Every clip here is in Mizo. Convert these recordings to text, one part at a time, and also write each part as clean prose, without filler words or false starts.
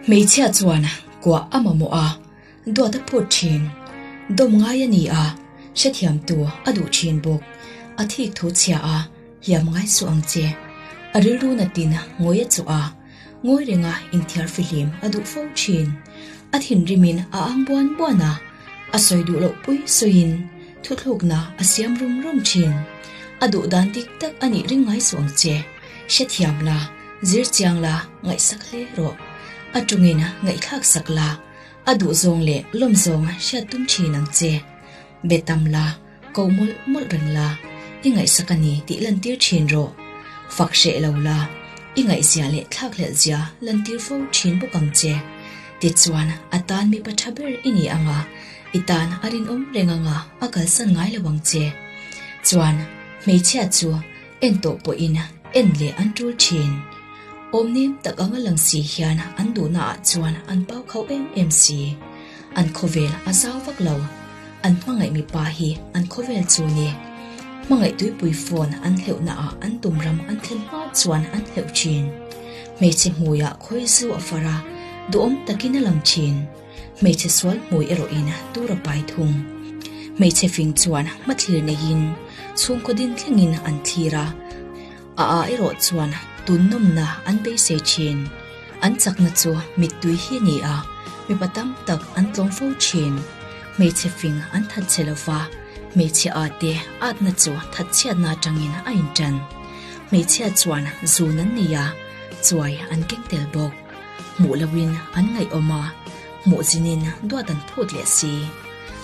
Hmeichhia chuan kuah a mamawh a, duat a phut thin. Dawm ngai a ni a, hrethiamtu a duh thin bawk. A thik thu chhia a, hliam ngai suh ang che. A rilru natin ngawi a chawh a, ngawi renga inthiar fihlim a duh fo thin. A thinrimin a ang buan buan a, a sawi duh loh pui sawiin thuthlukna a siam rum rum thin. A duh dan dik tak a nih ring ngai suh ang che. Hrethiam la, zir chiang la, ngaihsak hle rawh. A tungin ngaihthlak sak la, a duh zawng leh lawm zawng hriat tum thin ang che. Be tam la, ko mawlh mawlh reng la, i ngaihsak a ni tih lantir thin rawh. Fak hreh lo la, i ngaihzia leh thlakhlelh zia lantir fo thin bawk ang che. Tichuan, a tan mipa tha ber i ni ang a, i tan a rinawm reng ang a, a kalsan ngai lo ang che. Chuan, hmeichhia chu en tawh pawhin en leh an tul thin. Awmnem tak anga lang si hian an duhnaah chuan an pau khauh em em si. An khawvel a zau vak lo. An hmangaih mipa hi an khawvel chu ni. Hmangaih tuipui phone an hleuhnaah an tum ram an thlen hma chuan an hleuh thin. Hmeichhe hmuiah khawi zu a far a, duhawm takin a lang thin. Hmeichhe sual hmui erawhin tur a pai thung. Hmeichhe fing chuan hmathlir neiin chhungkaw din thlengin an thlir a, a a erawh chuan tun nawmna an beisei thin. An chakna chu mittui hi a ni a, mipa tam tak an tlawm fo thin. Hmeichhe fing an that che lova, hmeichhe a te atna chu thatchhiatna atangin a intan. Hmeichhia chuan zun an nei a, chuai an keng tel bawk. Hmuh loin an ngaihawm a, hmuh zinin duat an phut leh si.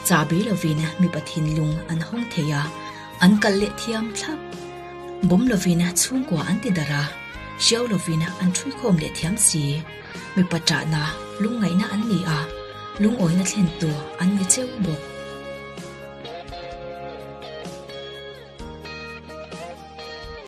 Chabi lovin mipa thinlung an hawng thei a, an kal leh thiam thlap. Bawm lovin chhungkua an ti darh a, hriau lovin an ṭhuikhawm leh thiam si. Mipa ṭahna, lungngaihna an ni a, lungawina thlentu an ni cheu bawk.